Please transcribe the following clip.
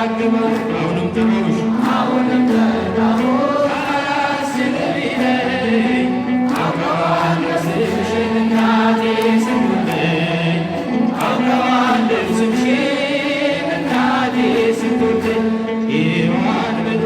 ደጋግመው አሁንም ጥሩሽ፣ አሁንም ጠራሁሽ አላስችል ቢለኝ አውቀዋለሁ ስምሽን እናቴ ስንቱልኝ፣ አውቀዋለሁ ስምሽን እናቴ ስንቱልኝ ሔዋን ምጧ።